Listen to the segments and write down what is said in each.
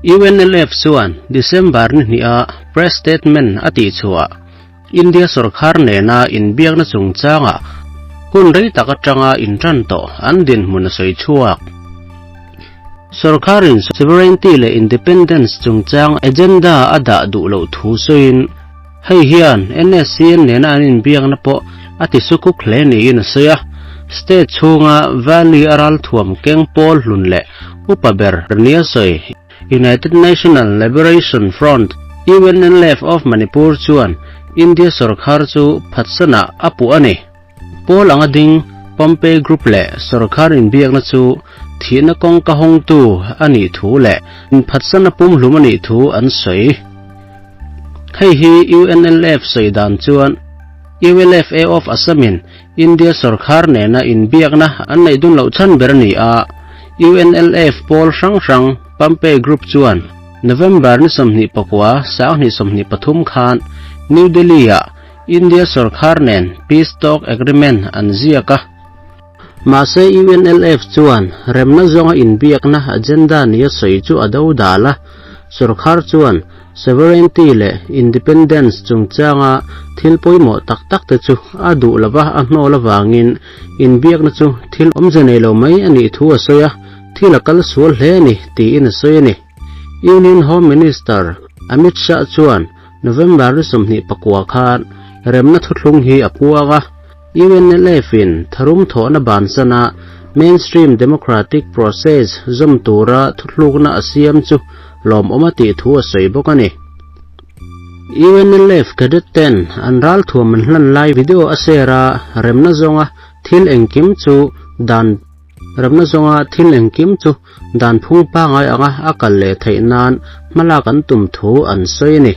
UNLF chuan December ni hniha press statement a tihchhuah India sorkar nena inbiakna chungchangah hun rei tak atanga intan tawh an dinhmun a sawi chhuak. Sorkarin sovereignty leh independence chungchang agenda a dah duh loh thu sawiin hei hian NSCN nena an inbiakna pawh a ti sukuk hle niin a sawi a. State chhunga Valley a ralthuam keng pawl hlun leh upa ber nia sawi United National Liberation Front, UNLF, of Manipur chuan India sorkar chu phatsanah a puh a ni. Pawl anga ding Pompey Group leh sorkar inbiakna chu thihna kawngka hawngtu a nih thu leh inphatsana pumhlum a nih thu an sawi. Hei hi UNLF sawi dan chuan ULFA of Assam-in India sorkar nena inbiakna an neih dun loh chhan ber a ni a, UNLF pawl hrang hrang Pampey Group chuan November ni 24, 2023 khan New Delhi-ah India sorkar nen Peace Talk Agreement an ziak a. Mahse UNLF chuan remna zawnga inbiakna agenda nia sawi chu a do dal a, sorkar chuan Sovereignty leh Independence chungchanga thil pawimawh tak tak te chu a duh lova a hnawl avangin inbiakna chu thil awmze nei lo mai a nih thu a sawi a, thil a kal sual hle a ni tiin a sawi a ni. Union Home Minister Amit Shah chuan November ni 29 khan remna thuthlung hi a puang a, UNLF-in tharum thawhna bansana mainstream democratic process zawm tura thuthlukna a siam chu lawmawm a tih thu a sawi bawk a ni. UNLF cadet ten an ralthuam an hlan lai video a share a, remna zawnga thil engkim chu dan remna zawnga thil engkim chu dan phung pangai anga a kal leh theih nan hmalak an tum thu an sawi a ni.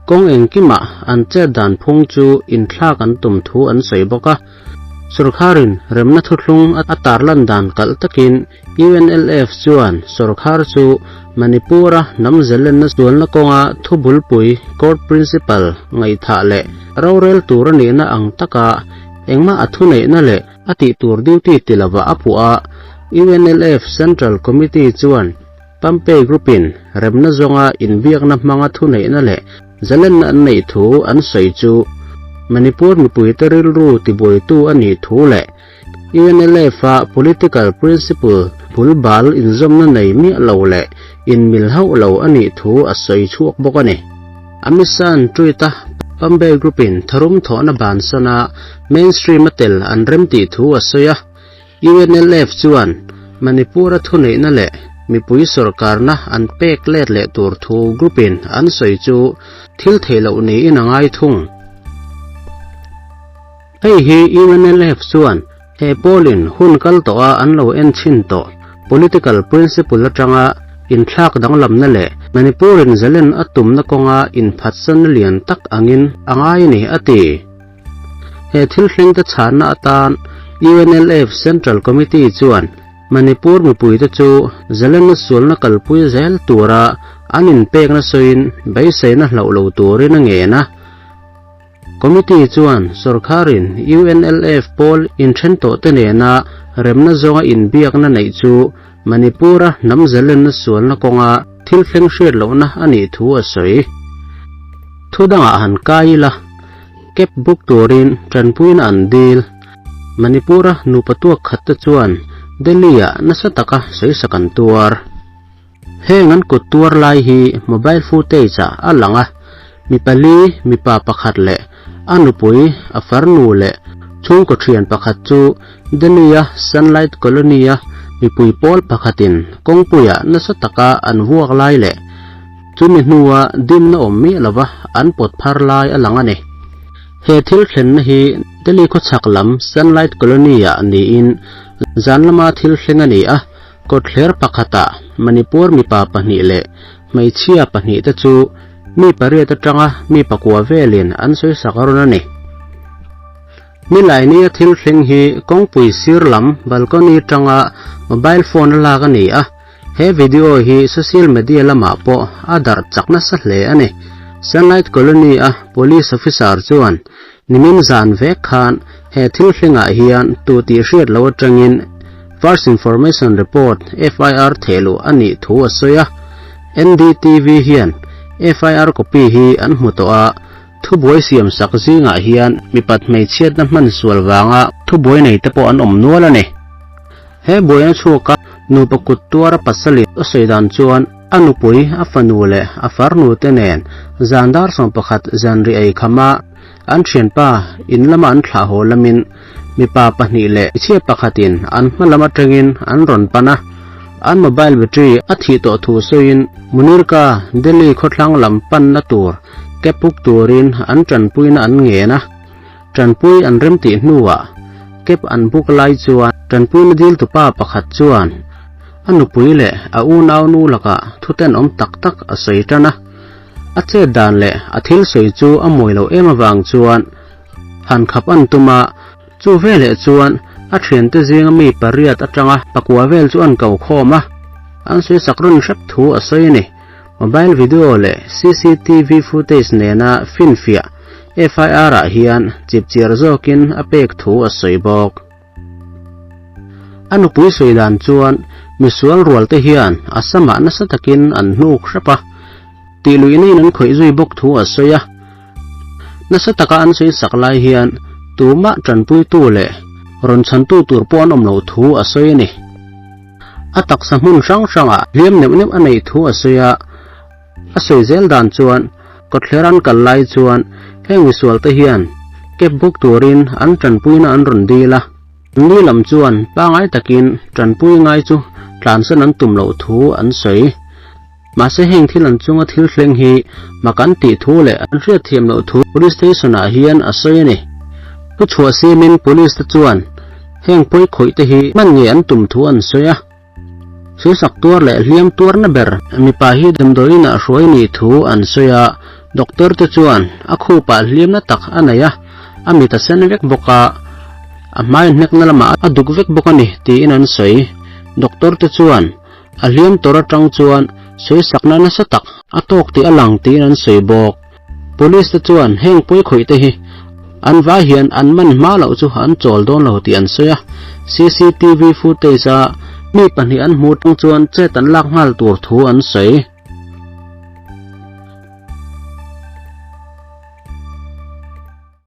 Kawng engkimah an chet dan phung chu inthlak an tum thu an sawi bawk a. Sorkharin remna thuthlung a tarlan dan kalh takin UNLF chuan sorkar chu Manipur-a hnam zelenna sualna kawnga thu bulpui court principle ngaihthah leh rorel tur a nihna ang taka engmah a thuneihna leh a tih tur duty ti lovah a puh a, UNLF Central Committee chuan Pampey Group-in remna zawnga inbiakna hmanga thuneihna leh zalenna an neih thu an sawi chu Manipur mipuite rilru tibuaitu a nih thu leh UNLF-a political principle bul bal inzawmna nei miah lo leh inmil hauh lo a nih thu a sawi chhuak bawk a ni. Amit Shah-a'n tweet a, Pambay Group-in tharum thawhna bansana mainstream-a tel an remtih thu a sawi a, UNLF chuan Manipur-a thuneihna leh mipui sorkarna an pek let leh tur thu group-in an sawi chu thil theih loh niin a ngai thung. Hei hi UNLF chuan he pawlin hun kal tawha an lo en chhin tawh political principle atanga inthlak danglamna leh Manipur-in zalen a tumna kawnga inphatsanna lian tak angin a ngai a ni, a ti. He thil thlengte chhanna atan UNLF Central Committee chuan Manipur mipuite chu zalenna sualna kalpui zel tura an inpekna sawiin beiseina hlauh lo turin a ngen a. Committee chuan sorkarin UNLF pawl inthen tawhte nena remna zawnga inbiakna neih chu Manipur-a hnam zalenna sualna kawnga thil thleng hriat lohna a nih thu a sawi. Thu dangah han kai ila, cab book turin tanpuina an dil. Manipur-a nupa tuak khatte chuan Delhi-ah nasa taka sawisak an tuar. Heng an kut tuar lai hi mobile footage ah a lang a, mi pali, mipa pakhat leh a nupui, a farnu leh chhungkaw thian pakhat chu Delhi-a Sunlight Colony-a mipui pawl pakhatin kawngpuiah nasa taka an vuak lai leh chumi hnua dimna awm miah lova an pawt phar lai a lang a ni. He thil thlenna hi Delhi khawchhak lam Sunlight Colony-ah niin zan lama thil thleng a ni a, Kawtthler pakhatah Manipur mipa pahnih leh hmeichhia pahnihte chu mi pariat atanga mi pakua velin an sawisak rawn a ni. Nilaini a thil thleng hi kawngpui sir lam balcony tanga mobile phone a lak a ni a, he video hi social media lamah pawh a darh chak nasa hle a ni. Sunlight Colony a police officer chuan Nimin zan vek khan he thil hlengah hian tu tih hriat lo atangin First Information Report, FIR, thehluh a nih thu a sawi a. NDTV hian FIR copy hi an hmu tawh a, thubuai siam sak zingah hian mipat hmeichhiatna hman sual vanga thubuai nei te pawh an awm nual a ni. He buaina chhuaka nupa kut tuara pasali a sawi dan chuan a nupui, a fanu leh a farnu te nen zan dar 11 zanri ei khama an thianpa in lama an thlah haw lamin mipa pahnih leh hmeichhia pakhatin an hma lam atangin an rawn pan a, an mobile battery a thih tawh thu sawiin Munirka Delhi khawthlang lam panna tur cab book turin an tanpuina an ngen a. Tanpui an remtih hnuah cab an book lai chuan tanpuina diltu pa pakhat chuan a nupui leh a unau nu lakah thutenawm tak tak a sawi tan a. A chet dan leh a thil sawi chu a mawi loh em avang chuan han khap an tum a, chu veleh chuan a thiante zinga mi pariat atanga pakua vel chu an ko khawm a, an sawi sak rawn hrep thu a sawi a ni. Mobile video leh cctv footage nena finfiah FIR ah hian chipchiar zawkin a pek thu a sawi bawk. A nupui sawi dan chuan misual rual te hian a samah nasa takin an hnuk hrep a, tih luihna in an khawih zui bawk thu a sawi a. Nasa taka an sawi sak lai hian tumah tanpuitu leh rawn chhantu tur pawh an awm loh thu a sawi a ni. A taksa hmun hrang hrangah hliam neuh neuh a neih thu a sawi a. A sawi zel dan chuan kawtthler an kal lai chuan heng misual te hian cab book turin an tanpuina an rawn dil a. Ni lam chuan pangai takin tanpui ngai chu tlansan an tum loh thu an sawi. Mahse heng thil an chunga thil thleng hi mak an tih thu leh an hriatthiam loh thu Police Station ah hian a sawi a ni. Thu chhuah siamin Police te chuan heng pawi khawih te hi hman ngei an tum thu an sawi a. Suisak tuar leh hliam tuarna ber mipa hi damdawiin ah hruai nih thu an sawi a, doctor te chuan a khupah hliamna tak a nei a, a mit a sen vek bawk a, a hmai hnekna lamah a duk vek bawk a ni tiin an sawi. Doctor te chuan a hliam tawr atang chuan sawisakna nasa tak a tawk tih a lang tiin an sawi bawk. Police te chuan heng pawi khawih te hi an vai hian an man hma loh chu an chawl dawn lo tih an sawi a, cctv footage a mi pahnih an hmuh tang chuan chet an lak nghal tur thu an sawi.